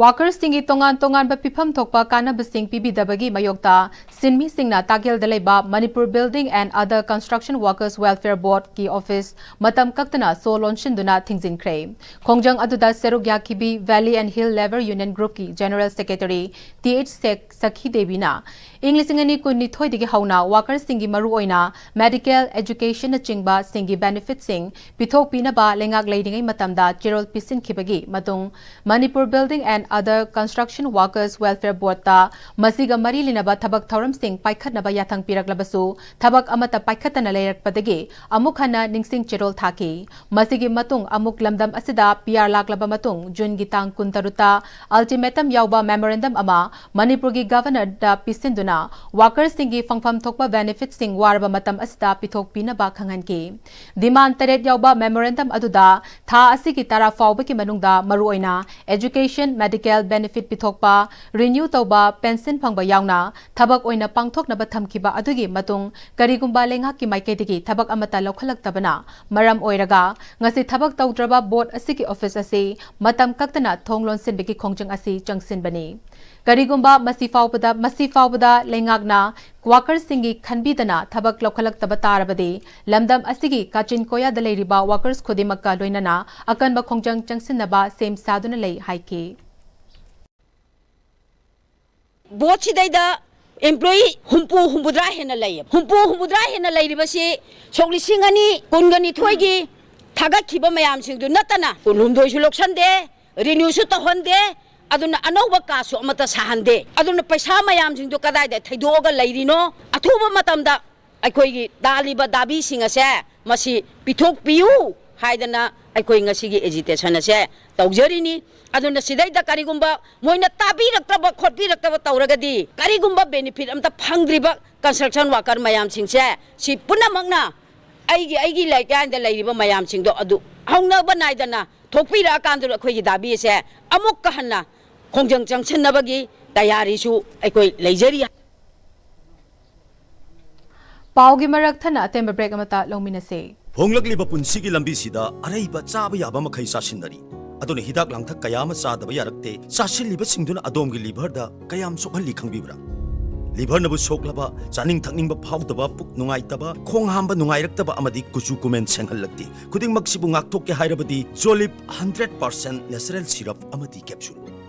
Workersꯁꯤꯡꯒꯤ ꯇꯣꯉꯥꯟ ꯇꯣꯉꯥꯟꯕ ꯄꯤꯐꯝ ꯊꯣꯛꯄ ꯀꯥꯟꯅꯕꯁꯤꯡ ꯄꯤꯕꯤꯗꯕꯒꯤ ꯃꯥꯌꯣꯛꯇ ꯁꯤꯟꯃꯤꯁꯤꯡꯅ ꯇꯥꯀꯦꯜꯗ ꯂꯩꯕ Manipur Building and Other Construction Workers Welfare Boardꯀꯤ office ꯃꯇꯝ ꯀꯛꯇꯅ ꯁꯣ ꯂꯣꯟꯁꯤꯟꯗꯨꯅ ꯊꯤꯡꯖꯤꯟꯈ꯭ꯔꯦ꯫ ꯈꯣꯡꯖꯪ ꯑꯗꯨꯗ ꯁꯔꯨꯛ ꯌꯥꯈꯤꯕꯤ Valley and Hill Labour Union Groupꯀꯤ General Secretary T H ꯁꯦꯛ-, ꯁꯈꯤ ꯗꯦꯕꯤꯅ ꯏꯪ ꯂꯤꯁꯤꯡ ꯑꯅꯤ ꯀꯨꯟꯅꯤꯊꯣꯏꯗꯒꯤ ꯍꯧꯅ workersꯁꯤꯡꯒꯤ ꯃꯔꯨꯑꯣꯏꯅ medical, educationꯅꯆꯤꯡꯕꯁꯤꯡꯒꯤ benefitꯁꯤꯡ ꯄꯤꯊꯣꯛꯄꯤꯅꯕ ꯂꯩꯉꯥꯛ ꯂꯩꯔꯤꯉꯩ ꯃꯇꯝꯗ ꯆꯦꯔꯣꯜ ꯄꯤꯁꯤꯟꯈꯤꯕꯒꯤ ꯃꯇꯨꯡ Manipur Building and Other Construction Workers Welfare Board ꯇ ꯃꯁꯤꯒ ꯃꯔꯤ ꯂꯩꯅꯕ ꯊꯕꯛ ꯊꯧꯔꯝꯁꯤꯡ ꯄꯥꯏꯈꯠꯅꯕ ꯌꯥꯊꯪ ꯄꯤꯔꯛꯂꯕꯁꯨ, ꯊꯕꯛ ꯑꯃꯠꯇ ꯄꯥꯏꯈꯠꯇꯅ ꯂꯩꯔꯛꯄꯗꯒꯤ ꯑꯃꯨꯛ ꯍꯟꯅ ꯅꯤꯡꯁꯤꯡ ꯆꯦꯔꯣꯜ ꯊꯥꯈꯤ꯫ ꯃꯁꯤꯒꯤ ꯃꯇꯨꯡ ꯑꯃꯨꯛ ꯂꯝꯗꯝ ꯑꯁꯤꯗ ꯄꯤ ꯑꯥꯔ ꯂꯥꯛꯂꯕ ꯃꯇꯨꯡ, ꯖꯨꯟꯒꯤ ꯇꯥꯡ ꯀꯨꯟꯇꯔꯨꯛꯇ ultimatum ꯌꯥꯎꯕ memorandum ꯑꯃ ꯃꯅꯤꯄꯨꯔꯒꯤ Governor ꯗ ꯄꯤꯁꯤꯟꯗꯨꯅ, workers ꯁꯤꯡꯒꯤ ꯐꯪꯐꯝ ꯊꯣꯛꯄ benefit ꯁꯤꯡ ꯋꯥꯔꯕ ꯃꯇꯝ ꯑꯁꯤꯗ ꯄꯤꯊꯣꯛꯄꯤꯅꯕ ꯈꯪꯍꯟꯈꯤ꯫ Demand ꯇꯔꯦꯠ ꯌꯥꯎꯕ memorandum ꯑꯗꯨꯗ ꯊꯥ ꯑꯁꯤꯒꯤ ꯇꯔꯥ ꯐꯥꯎꯕꯒꯤ ꯃꯅꯨꯡꯗ ꯃꯔꯨꯑꯣꯏꯅ education, medical benefit ꯄꯤꯊꯣꯛꯄ, renew ꯇꯧꯕ, pension ꯐꯪꯕ ꯌꯥꯎꯅ ꯊꯕꯛ ꯑꯣꯏꯅ ꯄꯥꯡꯊꯣꯛꯅꯕ ꯊꯝꯈꯤꯕ ꯑꯗꯨꯒꯤ ꯃꯇꯨꯡ, ꯀꯔꯤꯒꯨꯝꯕ ꯂꯩꯉꯥꯛꯀꯤ ꯃꯥꯏꯀꯩꯗꯒꯤ ꯊꯕꯛ ꯑꯃꯠꯇ ꯂꯧꯈꯠꯂꯛꯇꯕꯅ ꯃꯔꯝ ꯑꯣꯏꯔꯒ, ꯉꯁꯤ ꯊꯕꯛ ꯇꯧꯗ꯭ꯔꯕ board ꯑꯁꯤꯒꯤ office ꯑꯁꯤ ꯃꯇꯝ ꯀꯛꯇꯅ ꯊꯣꯡ ꯂꯣꯟꯁꯤꯟꯕꯒꯤ ꯈꯣꯡꯖꯪ ꯑꯁꯤ ꯆꯪꯁꯤꯟꯕꯅꯤ꯫ ꯀꯔꯤꯒꯨꯝꯕ ꯃꯁꯤ ꯐꯥꯎꯕꯗ, ꯃꯁꯤ ꯐꯥꯎꯕꯗ ꯂꯩꯉꯥꯛꯅ workers ꯁꯤꯡꯒꯤ ꯈꯟꯕꯤꯗꯅ ꯊꯕꯛ ꯂꯧꯈꯠꯂꯛꯇꯕ ꯇꯥꯔꯕꯗꯤ, ꯂꯝꯗꯝ ꯑꯁꯤꯒꯤ ꯀꯥꯆꯤꯟ ꯀꯣꯌꯥꯗ ꯂꯩꯔꯤꯕ workers ꯈꯨꯗꯤꯡꯃꯛꯀ ꯂꯣꯏꯅꯅ ꯑꯀꯟꯕ ꯈꯣꯡꯖꯪ ꯆꯪꯁꯤꯟꯅꯕ ꯁꯦꯝ ꯁꯥꯗꯨꯅ ꯂꯩ ꯍꯥꯏꯈꯤ꯫ Board ꯁꯤꯗꯩꯗ employee ꯍꯨꯝꯐꯨ, ꯍꯨꯝꯐꯨꯇꯔꯥ ꯍꯦꯟꯅ ꯂꯩꯌꯦ꯫ ꯍꯨꯝꯐꯨ, ꯍꯨꯝꯐꯨꯇꯔꯥ ꯍꯦꯟꯅ ꯂꯩꯔꯤꯕꯁꯤ ꯁꯣꯛ ꯂꯤꯁꯤꯡ ꯑꯅꯤ ꯀꯨꯟꯒ ꯅꯤꯊꯣꯏꯒꯤ ꯊꯥꯒꯠꯈꯤꯕ ꯃꯌꯥꯝꯁꯤꯡꯗꯨ ꯅꯠꯇꯅ ꯀꯨꯟꯍꯨꯝꯗꯣꯏꯁꯨ ꯂꯧꯁꯟꯗꯦ, renewꯁꯨ ꯇꯧꯍꯟꯗꯦ, ꯑꯗꯨꯅ ꯑꯅꯧꯕ castꯁꯨ ꯑꯃꯠꯇ ꯁꯥꯍꯟꯗꯦ꯫ ꯑꯗꯨꯅ ꯄꯩꯁꯥ ꯃꯌꯥꯝꯁꯤꯡꯗꯨ ꯀꯗꯥꯏꯗ ꯊꯩꯗꯣꯛꯑꯒ ꯂꯩꯔꯤꯅꯣ? ꯑꯊꯨꯕ ꯃꯇꯝꯗ ꯑꯩꯈꯣꯏꯒꯤ ꯇꯥꯜꯂꯤꯕ ꯗꯥꯕꯤꯁꯤꯡ ꯑꯁꯦ ꯃꯁꯤ ꯄꯤꯊꯣꯛꯄꯤꯌꯨ ꯍꯥꯏꯗꯅ ꯑꯩꯈꯣꯏ ꯉꯁꯤꯒꯤ agitation ꯑꯁꯦ ꯇꯧꯖꯔꯤꯅꯤ꯫ ꯑꯗꯨꯅ ꯁꯤꯗꯩꯗ ꯀꯔꯤꯒꯨꯝꯕ ꯃꯣꯏꯅ ꯇꯥꯕꯤꯔꯛꯇꯕ ꯈꯣꯠꯄꯤꯔꯛꯇꯕ ꯇꯧꯔꯒꯗꯤ, ꯀꯔꯤꯒꯨꯝꯕ benefit ꯑꯝꯇ ꯐꯪꯗ꯭ꯔꯤꯕ construction worker ꯃꯌꯥꯝꯁꯤꯡꯁꯦ, ꯁꯤ ꯄꯨꯝꯅꯃꯛꯅ ꯑꯩꯒꯤ, ꯑꯩꯒꯤ ꯂꯩꯀꯥꯏꯗ ꯂꯩꯔꯤꯕ ꯃꯌꯥꯝꯁꯤꯡꯗꯣ ꯑꯗꯨ ꯍꯧꯅꯕ ꯅꯥꯏꯗꯅ ꯊꯣꯛꯄꯤꯔꯛꯑꯀꯥꯟꯗ ꯑꯩꯈꯣꯏꯒꯤ ꯗꯥꯕꯤ ꯑꯁꯦ ꯑꯃꯨꯛꯀ ꯍꯟꯅ ꯈꯣꯡꯖꯪ ꯆꯪꯁꯤꯟꯅꯕꯒꯤ ꯇꯌꯥꯔꯤꯁꯨ ꯑꯩꯈꯣꯏ ꯂꯩꯖꯔꯤ꯫ ꯄꯥꯎꯒꯤ ꯃꯔꯛ ꯊꯠꯅ ꯑꯇꯦꯟꯕ break ꯑꯃꯇ ꯂꯧꯃꯤꯟꯅꯁꯦ꯫ ꯍꯣꯡꯂꯛꯂꯤꯕ ꯄꯨꯟꯁꯤꯒꯤ ꯂꯝꯕꯤꯁꯤꯗ ꯑꯔꯩꯕ ꯆꯥꯕ ꯌꯥꯕ ꯃꯈꯩ ꯆꯥꯁꯤꯟꯅꯔꯤ꯫ ꯑꯗꯨꯅ ꯍꯤꯗꯥꯛ ꯂꯥꯡꯊꯛ ꯀꯌꯥ ꯑꯃ ꯆꯥꯗꯕ ꯌꯥꯔꯛꯇꯦ꯫ ꯆꯥꯁꯤꯜꯂꯤꯕꯁꯤꯡꯗꯨꯅ ꯑꯗꯣꯝꯒꯤ liverꯗ ꯀꯌꯥꯝ ꯁꯣꯛꯍꯜꯂꯤ ꯈꯪꯕꯤꯕ꯭ꯔꯥ? Liverꯅꯕꯨ ꯁꯣꯛꯂꯕ, ꯆꯥꯅꯤꯡ ꯊꯛꯅꯤꯡꯕ ꯐꯥꯎꯗꯕ, ꯄꯨꯛ ꯅꯨꯡꯉꯥꯏꯇꯕ, ꯈꯣꯡ ꯍꯥꯝꯕ ꯅꯨꯡꯉꯥꯏꯔꯛꯇꯕ ꯑꯃꯗꯤ ꯀꯨꯆꯨ ꯀꯨꯃꯦꯟ ꯁꯦꯡꯍꯜꯂꯛꯇꯦ꯫ ꯈꯨꯗꯤꯡꯃꯛꯁꯤꯕꯨ ꯉꯥꯛꯊꯣꯛꯀꯦ ꯍꯥꯏꯔꯕꯗꯤ Jolib hundred percent natural syrup ꯑꯃꯗꯤ capsule꯫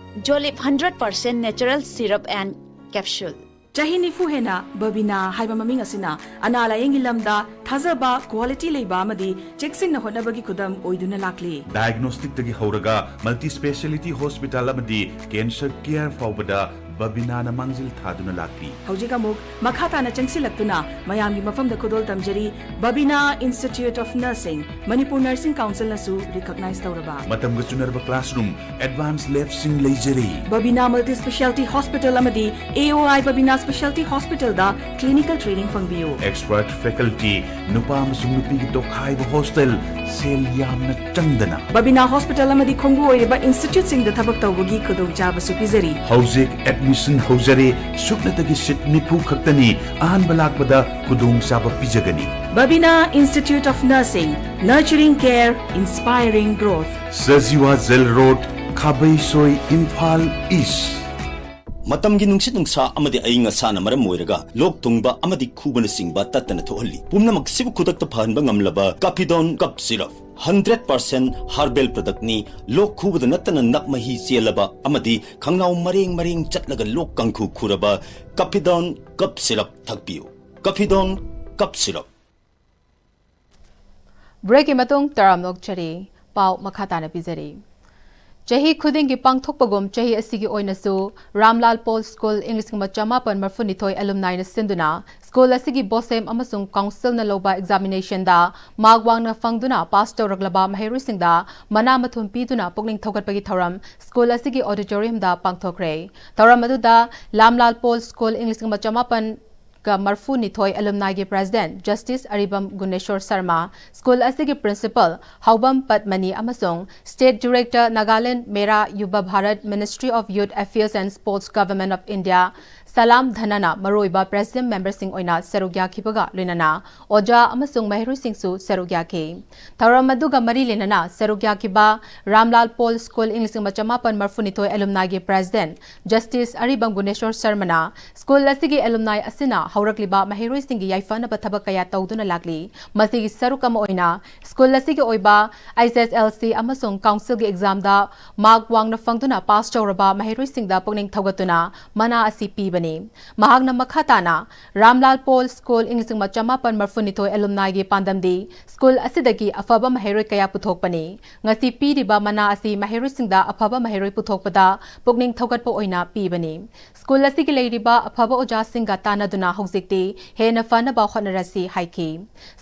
Jolib hundred percent natural syrup and capsule꯫ ꯆꯍꯤ ꯅꯤꯐꯨ ꯍꯦꯟꯅ ꯕꯕꯤꯅꯥ ꯍꯥꯏꯕ ꯃꯃꯤꯡ ꯑꯁꯤꯅ ꯑꯅꯥ ꯂꯥꯌꯦꯡꯒꯤ ꯂꯝꯗ ꯊꯥꯖꯕ, ꯀ꯭ꯋꯥꯂꯤꯇꯤ ꯂꯩꯕ ꯑꯃꯗꯤ ꯆꯦꯛꯁꯤꯟꯅ ꯍꯣꯠꯅꯕꯒꯤ ꯈꯨꯗꯝ ꯑꯣꯏꯗꯨꯅ ꯂꯥꯛꯂꯤ꯫ ꯗꯥꯏꯒꯅꯣꯁꯇꯤꯛꯇꯒꯤ ꯍꯧꯔꯒ ꯃꯜꯇꯤ ꯁ꯭ꯄꯦꯁꯤꯌꯦꯂꯤꯇꯤ ꯍꯣꯁꯄꯤꯇꯥꯜ ꯑꯃꯗꯤ ꯀꯦꯟꯁꯔ ꯀꯦꯌꯔ ꯐꯥꯎꯕꯗ ꯕꯕꯤꯅꯥꯅ ꯃꯥꯡꯖꯤꯜ ꯊꯥꯗꯨꯅ ꯂꯥꯛꯂꯤ꯫ ꯍꯧꯖꯤꯛ ꯑꯃꯨꯛ ꯃꯈꯥ ꯇꯥꯅ ꯆꯪꯁꯤꯜꯂꯛꯇꯨꯅ ꯃꯌꯥꯝꯒꯤ ꯃꯐꯝꯗ ꯈꯨꯗꯣꯜ ꯇꯝꯖꯔꯤ꯫ Babina institute of nursing, Manipur nursing ꯀꯥꯎꯟꯁꯤꯜꯅꯁꯨ ꯔꯤꯀꯣꯛꯅꯥꯏꯖ ꯇꯧꯔꯕ꯫ ꯃꯇꯝꯒ ꯆꯨꯅꯔꯕ ꯀ꯭ꯂꯥꯁꯔꯨꯝ, ꯑꯦꯗꯚꯥꯟꯁ ꯂꯦꯕꯁꯤꯡ ꯂꯩꯖꯔꯤ꯫ ꯕꯕꯤꯅꯥ ꯃꯜꯇꯤ ꯁ꯭ꯄꯦꯁꯤꯌꯦꯂꯤꯇꯤ ꯍꯣꯁꯄꯤꯇꯥꯜ ꯑꯃꯗꯤ ꯑꯦ ꯑꯣ ꯑꯥꯏ ꯕꯕꯤꯅꯥ ꯁ꯭ꯄꯦꯁꯤꯌꯦꯂꯤꯇꯤ ꯍꯣꯁꯄꯤꯇꯥꯜꯗ ꯀ꯭ꯂꯤꯅꯤꯀꯦꯜ ꯇ꯭ꯔꯦꯅꯤꯡ ꯐꯪꯕꯤꯌꯨ꯫ ꯑꯦꯛꯁꯄꯔꯠ ꯐꯦꯀꯜꯇꯤ, ꯅꯨꯄꯥ ꯑꯃꯁꯨꯡ ꯅꯨꯄꯤꯒꯤ ꯇꯣꯈꯥꯏꯕ ꯍꯣꯁꯇꯦꯜ, ꯁꯦꯜ ꯌꯥꯝꯅ ꯆꯪꯗꯅ꯫ ꯕꯕꯤꯅꯥ ꯍꯣꯁꯄꯤꯇꯥꯜ ꯑꯃꯗꯤ ꯈꯣꯡꯕꯨ ꯑꯣꯏꯔꯤꯕ ꯏꯟꯁꯇꯤꯇ꯭ꯌꯨꯠꯁꯤꯡꯗ ꯊꯕꯛ ꯇꯧꯕꯒꯤ ꯈꯨꯗꯣꯡꯆꯥꯕꯁꯨ ꯄꯤꯖꯔꯤ꯫ ꯍꯧꯖꯤꯛ ꯑꯦꯗꯃꯤꯁꯟ ꯍꯧꯖꯔꯦ꯫ ꯁꯨꯞꯅꯇꯒꯤ ꯁꯤꯠ ꯅꯤꯐꯨ ꯈꯛꯇꯅꯤ꯫ ꯑꯍꯥꯟꯕ ꯂꯥꯛꯄꯗ ꯈꯨꯗꯣꯡꯆꯥꯕ ꯄꯤꯖꯒꯅꯤ꯫ Babina Institute of Nursing, nurturing care, inspiring growth. Sajiwa jail road, Khabeisoi, Imphal east. ꯃꯇꯝꯒꯤ ꯅꯨꯡꯁꯤꯠ ꯅꯨꯡꯁꯥ ꯑꯃꯗꯤ ꯑꯏꯪ ꯑꯁꯥꯅ ꯃꯔꯝ ꯑꯣꯏꯔꯒ ꯂꯣꯛ ꯊꯨꯡꯕ ꯑꯃꯗꯤ ꯈꯨꯕꯅꯆꯤꯡꯕ ꯇꯠꯇꯅ ꯊꯣꯛꯍꯜꯂꯤ꯫ ꯄꯨꯝꯅꯃꯛꯁꯤꯕꯨ ꯈꯨꯗꯛꯇ ꯐꯍꯟꯕ ꯉꯝꯂꯕ ꯀꯥꯐꯤꯗꯣꯟ ꯀꯞ ꯁꯤꯔꯞ, ꯍꯟꯗ꯭ꯔꯦꯠ ꯄꯥꯔꯁꯦꯟ ꯍꯔꯕꯦꯜ ꯄ꯭ꯔꯗꯛꯅꯤ꯫ ꯂꯣꯛ ꯈꯨꯕꯗ ꯅꯠꯇꯅ ꯅꯞ ꯃꯍꯤ ꯆꯦꯜꯂꯕ ꯑꯃꯗꯤ ꯈꯪꯅꯥꯎ ꯃꯔꯦꯡ ꯃꯔꯦꯡ ꯆꯠꯂꯒ ꯂꯣꯛ ꯀꯥꯡꯈꯨ ꯈꯨꯔꯕ ꯀꯥꯐꯤꯗꯣꯟ ꯀꯞ ꯁꯤꯔꯞ ꯊꯛꯄꯤꯌꯨ꯫ ꯀꯥꯐꯤꯗꯣꯟ ꯀꯞ ꯁꯤꯔꯞ꯫ ꯕ꯭ꯔꯦꯛꯀꯤ ꯃꯇꯨꯡ ꯇꯔꯥꯝꯅ ꯑꯣꯛꯆꯔꯤ꯫ ꯄꯥꯎ ꯃꯈꯥ ꯇꯥꯅ ꯄꯤꯖꯔꯤ꯫ ꯆꯍꯤ ꯈꯨꯗꯤꯡꯒꯤ ꯄꯥꯡꯊꯣꯛꯄꯒꯨꯝ ꯆꯍꯤ ꯑꯁꯤꯒꯤ ꯑꯣꯏꯅꯁꯨ ꯔꯥꯝꯂꯥꯜ ꯄꯣꯜ ꯁ꯭ꯀꯨꯜ ꯏꯪ ꯂꯤꯁꯤꯡ ꯑꯃ ꯆꯃꯥꯄꯟ ꯃꯔꯤꯐꯨꯅꯤꯊꯣꯏ ꯑꯦꯂꯨꯝꯅꯥꯏꯅ ꯁꯤꯟꯗꯨꯅ ꯁ꯭ꯀꯨꯜ ꯑꯁꯤꯒꯤ ꯕꯣꯁꯦꯝ ꯑꯃꯁꯨꯡ ꯀꯥꯎꯟꯁꯤꯜꯅ ꯂꯧꯕ ꯑꯦꯛꯖꯥꯃꯤꯅꯦꯁꯟꯗ ꯃꯥꯔꯛ ꯋꯥꯡꯅ ꯐꯪꯗꯨꯅ ꯄꯥꯁ ꯇꯧꯔꯛꯂꯕ ꯃꯍꯩꯔꯣꯏꯁꯤꯡꯗ ꯃꯅꯥ ꯃꯊꯨꯝ ꯄꯤꯗꯨꯅ ꯄꯨꯛꯅꯤꯡ ꯊꯧꯒꯠꯄꯒꯤ ꯊꯧꯔꯝ ꯁ꯭ꯀꯨꯜ ꯑꯁꯤꯒꯤ ꯑꯣꯗꯤꯇꯣꯔꯤꯌꯝꯗ ꯄꯥꯡꯊꯣꯛꯈ꯭ꯔꯦ꯫ ꯊꯧꯔꯝ ꯑꯗꯨꯗ ꯂꯥꯝꯂꯥꯜ ꯄꯣꯜ ꯁ꯭ꯀꯨꯜ ꯏꯪ ꯂꯤꯁꯤꯡ ꯑꯃ ꯆꯃꯥꯄꯟ ꯒ ꯃꯔꯤꯐꯨꯅꯤꯊꯣꯏ ꯑꯦꯂꯨꯝꯅꯥꯏꯒꯤ ꯄ꯭ꯔꯦꯁꯤꯗꯦꯟꯠ ꯖꯁꯇꯤꯁ ꯑꯔꯤꯕꯝ ꯒꯨꯅꯦꯁꯣꯔ ꯁꯔꯃ, ꯁ꯭ꯀꯨꯜ ꯑꯁꯤꯒꯤ ꯄ꯭ꯔꯤꯟꯁꯤꯄꯜ ꯍꯥꯎꯕꯝ ꯄꯗꯃꯅꯤ ꯑꯃꯁꯨꯡ ꯁ꯭ꯇꯦꯠ ꯗꯤꯔꯦꯛꯇꯔ ꯅꯥꯒꯥꯂꯦꯟꯗ ꯃꯦꯔꯥ ꯌꯨꯕ Bharat, Ministry of Youth Affairs and Sports, Government of India, ꯁꯂꯥꯝ ꯙꯅꯥꯅ ꯃꯔꯨꯑꯣꯏꯕ ꯄ꯭ꯔꯦꯁꯤꯗꯦꯟꯠ ꯃꯦꯝꯕꯔꯁꯤꯡ ꯑꯣꯏꯅ ꯁꯔꯨꯛ ꯌꯥꯈꯤꯕꯒ ꯂꯣꯏꯅꯅ ꯑꯣꯖꯥ ꯑꯃꯁꯨꯡ ꯃꯍꯩꯔꯣꯏꯁꯤꯡꯁꯨ ꯁꯔꯨꯛ ꯌꯥꯈꯤ꯫ ꯊꯧꯔꯝ ꯑꯗꯨꯒ ꯃꯔꯤ ꯂꯩꯅꯅ ꯁꯔꯨꯛ ꯌꯥꯈꯤꯕ ꯔꯥꯝꯂꯥꯜ ꯄꯣꯜ ꯁ꯭ꯀꯨꯜ ꯏꯪ ꯂꯤꯁꯤꯡ ꯑꯃ ꯆꯃꯥꯄꯟ ꯃꯔꯤꯐꯨꯅꯤꯊꯣꯏ ꯑꯦꯂꯨꯝꯅꯥꯏꯒꯤ ꯄ꯭ꯔꯦꯁꯤꯗꯦꯟꯠ ꯖꯁꯇꯤꯁ ꯑꯔꯤꯕꯝ ꯒꯨꯅꯦꯁꯣꯔ ꯁꯔꯃꯅ ꯁ꯭ꯀꯨꯜ ꯑꯁꯤꯒꯤ ꯑꯦꯂꯨꯝꯅꯥꯏ ꯑꯁꯤꯅ ꯍꯧꯔꯛꯂꯤꯕ ꯃꯍꯩꯔꯣꯏꯁꯤꯡꯒꯤ ꯌꯥꯏꯐꯅꯕ ꯊꯕꯛ ꯀꯌꯥ ꯇꯧꯗꯨꯅ ꯂꯥꯛꯂꯤ꯫ ꯃꯁꯤꯒꯤ ꯁꯔꯨꯛ ꯑꯃ ꯑꯣꯏꯅ ꯁ꯭ꯀꯨꯜ ꯑꯁꯤꯒꯤ ꯑꯣꯏꯕ ꯑꯩꯆ ꯑꯦꯁ ꯑꯦꯜ ꯁꯤ ꯑꯃꯁꯨꯡ ꯀꯥꯎꯟꯁꯤꯜꯒꯤ ꯑꯦꯛꯖꯥꯝꯗ ꯃꯥꯔꯛ ꯋꯥꯡꯅ ꯐꯪꯗꯨꯅ ꯄꯥꯁ ꯇꯧꯔꯕ ꯃꯍꯩꯔꯣꯏꯁꯤꯡꯗ ꯄꯨꯛꯅꯤꯡ ꯊꯧꯒꯠꯇꯨꯅ ꯃꯅꯥ ꯑꯁꯤ ꯄꯤꯕꯅꯤ꯫ ꯃꯍꯥꯛꯅ ꯃꯈꯥ ꯇꯥꯅ, ꯔꯥꯝꯂꯥꯜ ꯄꯣꯜ ꯁ꯭ꯀꯨꯜ ꯏꯪ ꯂꯤꯁꯤꯡ ꯑꯃ ꯆꯃꯥꯄꯟ ꯃꯔꯐꯨꯅꯤꯊꯣꯏ alumni ꯒꯤ ꯄꯥꯟꯗꯝꯗꯤ ꯁ꯭ꯀꯨꯜ ꯑꯁꯤꯗꯒꯤ ꯑꯐꯕ ꯃꯍꯩꯔꯣꯏ ꯀꯌꯥ ꯄꯨꯊꯣꯛꯄꯅꯤ꯫ ꯉꯁꯤ ꯄꯤꯔꯤꯕ ꯃꯅꯥ ꯑꯁꯤ ꯃꯍꯩꯔꯣꯏꯁꯤꯡꯗ ꯑꯐꯕ ꯃꯍꯩꯔꯣꯏ ꯄꯨꯊꯣꯛꯄꯗ ꯄꯨꯛꯅꯤꯡ ꯊꯧꯒꯠꯄ ꯑꯣꯏꯅ ꯄꯤꯕꯅꯤ꯫ ꯁ꯭ꯀꯨꯜ ꯑꯁꯤꯒꯤ ꯂꯩꯔꯤꯕ ꯑꯐꯕ ꯑꯣꯖꯥꯁꯤꯡꯒ ꯇꯥꯟꯅꯗꯨꯅ ꯍꯧꯖꯤꯛꯇꯤ ꯍꯦꯟꯅ ꯐꯅꯕ ꯍꯣꯠꯅꯔꯁꯤ ꯍꯥꯏꯈꯤ꯫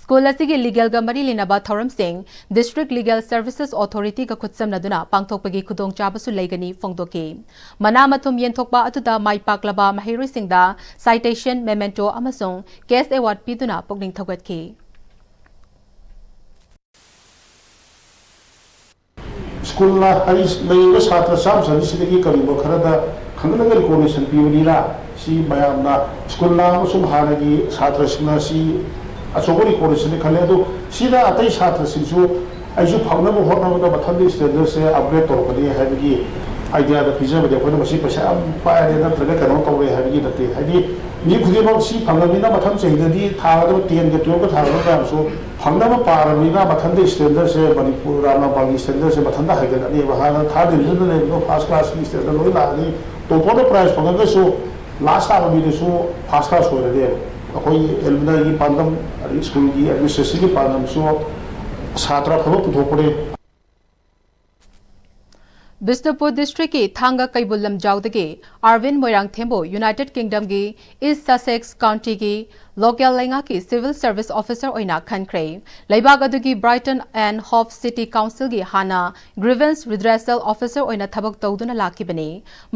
ꯁ꯭ꯀꯨꯜ ꯑꯁꯤꯒꯤ ꯂꯤꯒꯦꯜꯒ ꯃꯔꯤ ꯂꯩꯅꯕ ꯊꯧꯔꯝꯁꯤꯡ District Legal Services Authority ꯒ ꯈꯨꯠꯁꯝꯅꯗꯨꯅ ꯄꯥꯡꯊꯣꯛꯄꯒꯤ ꯈꯨꯗꯣꯡꯆꯥꯕꯁꯨ ꯂꯩꯒꯅꯤ ꯐꯣꯡꯗꯣꯛꯈꯤ꯫ ꯃꯅꯥ ꯃꯊꯨꯝ ꯌꯦꯟꯊꯣꯛꯄ ꯑꯗꯨꯗ ꯃꯥꯏ ꯄꯥꯛꯂꯕ ꯃꯍꯩꯔꯣꯏꯁꯤꯡꯗ citation, memento ꯑꯃꯁꯨꯡ cash award ꯄꯤꯗꯨꯅ ꯄꯨꯛꯅꯤꯡ ꯊꯧꯒꯠꯈꯤ꯫ ꯁ꯭ꯀꯨꯜꯅ ꯍꯥꯏꯗꯤ ꯂꯩꯔꯤꯕ ꯁꯥꯇ꯭ꯔ ꯆꯥꯝꯃ ꯆꯅꯤꯁꯤꯗꯒꯤ ꯀꯔꯤꯒꯨꯝꯕ ꯈꯔꯗ ꯈꯪꯍꯜꯂꯒ recognition ꯄꯤꯕꯅꯤꯅ, ꯁꯤ ꯃꯌꯥꯝꯅ ꯁ꯭ꯀꯨꯜꯅ ꯑꯃꯁꯨꯡ ꯍꯥꯟꯅꯒꯤ ꯁꯥꯇ꯭ꯔꯁꯤꯡꯅ ꯁꯤ ꯑꯆꯧꯕ recognition ꯅꯤ ꯈꯜꯂꯦ꯫ ꯑꯗꯣ ꯁꯤꯅ ꯑꯇꯩ ꯁꯥꯇ꯭ꯔꯁꯤꯡꯁꯨ ꯑꯩꯁꯨ ꯐꯪꯅꯕ ꯍꯣꯠꯅꯕꯗ ꯃꯊꯪꯒꯤ standard ꯁꯦ upgrade ꯇꯧꯔꯛꯀꯅꯤ ꯍꯥꯏꯕꯒꯤ idea ꯗ ꯄꯤꯖꯕꯅꯤ꯫ ꯑꯩꯈꯣꯏꯅ ꯃꯁꯤ ꯄꯩꯁꯥ ꯌꯥꯝ ꯄꯥꯏꯔꯦ ꯅꯠꯇ꯭ꯔꯒ ꯀꯩꯅꯣ ꯇꯧꯔꯦ ꯍꯥꯏꯕꯒꯤ ꯅꯠꯇꯦ꯫ ꯍꯥꯏꯗꯤ ꯃꯤ ꯈꯨꯗꯤꯡꯃꯛ ꯁꯤ ꯐꯪꯉꯕꯅꯤꯅ ꯃꯊꯪ ꯆꯍꯤꯗꯗꯤ ꯊꯥꯒꯗꯕ ten ꯒ twelve ꯀ ꯊꯥꯒꯗꯕ ꯃꯌꯥꯝꯁꯨ ꯐꯪꯅꯕ ꯄꯥꯔꯕꯅꯤꯅ ꯃꯊꯪꯗ standard ꯁꯦ ꯃꯅꯤꯄꯨꯔ ꯔꯥꯝ ꯂꯥꯜ ꯄꯥꯜꯒꯤ standard ꯁꯦ ꯃꯊꯟꯇ ꯍꯥꯏꯒꯠꯂꯛꯑꯅꯦꯕ꯫ ꯍꯥꯟꯅ third division ꯗ ꯂꯩꯕꯗꯣ first class ꯀꯤ standard ꯂꯣꯏ ꯂꯥꯛꯑꯅꯤ꯫ Topper ꯗ prize ꯐꯪꯉꯒꯁꯨ last ꯇꯥꯕ ꯃꯤꯗꯨꯁꯨ first class ꯑꯣꯏꯔꯅꯦꯕ꯫ ꯑꯩꯈꯣꯏ alumni ꯒꯤ ꯄꯥꯟꯗꯝ, ꯑꯗꯒꯤ ꯁ꯭ꯀꯨꯜ ꯒꯤ administration ꯒꯤ ꯄꯥꯟꯗꯝꯁꯨ ꯁꯥꯇ꯭ꯔ ꯑꯐꯕ ꯄꯨꯊꯣꯛꯄꯅꯤ꯫ ꯕꯤꯁꯅꯨꯄꯨꯔ district ꯀꯤ ꯊꯥꯡꯒ ꯀꯩꯕꯨꯜ ꯂꯝꯖꯥꯎꯗꯒꯤ ꯑꯥꯔꯕꯤꯟ ꯃꯣꯏꯔꯥꯡꯊꯦꯝꯕꯨ United Kingdom ꯒꯤ East Sussex County ꯒꯤ local ꯂꯩꯉꯥꯛꯀꯤ civil service officer ꯑꯣꯏꯅ ꯈꯟꯈ꯭ꯔꯦ꯫ ꯂꯩꯕꯥꯛ ꯑꯗꯨꯒꯤ Brighton and Hove City Council ꯒꯤ ꯍꯥꯟꯅ grievance redressal officer ꯑꯣꯏꯅ ꯊꯕꯛ ꯇꯧꯗꯨꯅ ꯂꯥꯛꯈꯤꯕꯅꯤ꯫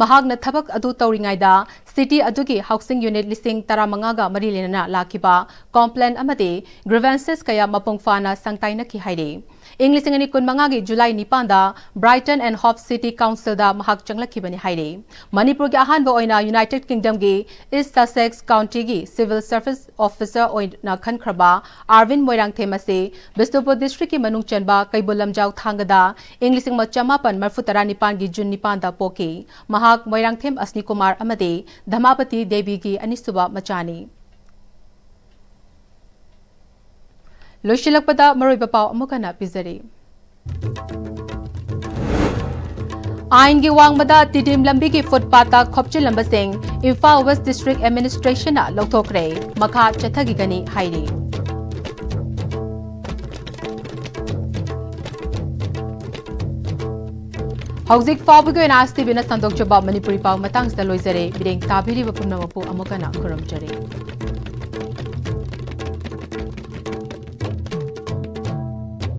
ꯃꯍꯥꯛꯅ ꯊꯕꯛ ꯑꯗꯨ ꯇꯧꯔꯤꯉꯩꯗ city ꯑꯗꯨꯒꯤ housing unit ꯂꯤꯁꯤꯡ ꯇꯔꯥꯃꯉꯥꯒ ꯃꯔꯤ ꯂꯩꯅꯅ ꯂꯥꯛꯈꯤꯕ complaint ꯑꯃꯗꯤ grievances ꯀꯌꯥ ꯃꯄꯨꯡ ꯐꯥꯅ ꯁꯪꯇꯥꯏꯅꯈꯤ ꯍꯥꯏꯔꯤ꯫ ꯏꯪ ꯂꯤꯁꯤꯡ ꯑꯅꯤ ꯀꯨꯟꯃꯉꯥꯒꯤ July ꯅꯤꯄꯥꯟꯗ Brighton and Hove City Council ꯗ ꯃꯍꯥꯛ ꯆꯪꯂꯛꯈꯤꯕꯅꯤ ꯍꯥꯏꯔꯤ꯫ ꯃꯅꯤꯄꯨꯔꯒꯤ ꯑꯍꯥꯟꯕ ꯑꯣꯏꯅ United Kingdom ꯒꯤ East Sussex County ꯒꯤ civil service officer ꯑꯣꯏꯅ ꯈꯟꯈ꯭ꯔꯕ ꯑꯥꯔꯕꯤꯟ ꯃꯣꯏꯔꯥꯡꯊꯦꯝ ꯑꯁꯤ ꯕꯤꯁꯅꯨꯄꯨꯔ district ꯀꯤ ꯃꯅꯨꯡ ꯆꯟꯕ ꯀꯩꯕꯨꯜ ꯂꯝꯖꯥꯎ ꯊꯥꯡꯒꯗ ꯏꯪ ꯂꯤꯁꯤꯡ ꯑꯃ ꯆꯃꯥꯄꯟ ꯃꯔꯐꯨ ꯇꯔꯥ ꯅꯤꯄꯥꯟꯒꯤ June ꯅꯤꯄꯥꯟꯗ ꯄꯣꯛꯈꯤ꯫ ꯃꯍꯥꯛ ꯃꯣꯏꯔꯥꯡꯊꯦꯝ ꯑꯁꯅꯤ ꯀꯨꯃꯥꯔ ꯑꯃꯗꯤ ꯙꯃꯥꯄꯇꯤ ꯗꯦꯕꯤꯒꯤ ꯑꯅꯤꯁꯨꯕ ꯃꯆꯥꯅꯤ꯫ ꯂꯣꯏꯁꯤꯜꯂꯛꯄꯗ ꯃꯔꯨꯑꯣꯏꯕ ꯄꯥꯎ ꯑꯃꯨꯛ ꯍꯟꯅ ꯄꯤꯖꯔꯤ꯫ ꯑꯥꯏꯟꯒꯤ ꯋꯥꯡꯃꯗ ꯇꯤꯗꯤꯝ ꯂꯝꯕꯤꯒꯤ ꯐꯨꯠꯄꯥꯠꯇ ꯈꯣꯞꯆꯤꯜꯂꯝꯕꯁꯤꯡ ꯏꯝꯐꯥꯜ ꯋꯦꯁ ꯗꯤꯁꯇ꯭ꯔꯤꯛ ꯑꯦꯗꯃꯤꯅꯤꯁꯇ꯭ꯔꯦꯁꯟꯅ ꯂꯧꯊꯣꯛꯈ꯭ꯔꯦ꯫ ꯃꯈꯥ ꯆꯠꯊꯈꯤꯒꯅꯤ ꯍꯥꯏꯔꯤ꯫ ꯍꯧꯖꯤꯛ ꯐꯥꯎꯕꯒꯤ ꯑꯣꯏꯅ ꯑꯥꯏ ꯑꯦꯁ ꯇꯤ ꯚꯤꯅ ꯁꯟꯗꯣꯛꯆꯕ ꯃꯅꯤꯄꯨꯔꯤ ꯄꯥꯎ ꯃꯇꯥꯡꯁꯤꯗ ꯂꯣꯏꯖꯔꯦ꯫ ꯃꯤꯠꯌꯦꯡ ꯇꯥꯕꯤꯔꯤꯕ ꯄꯨꯝꯅꯃꯛꯄꯨ ꯑꯃꯨꯛ ꯍꯟꯅ ꯈꯨꯔꯨꯝꯖꯔꯤ꯫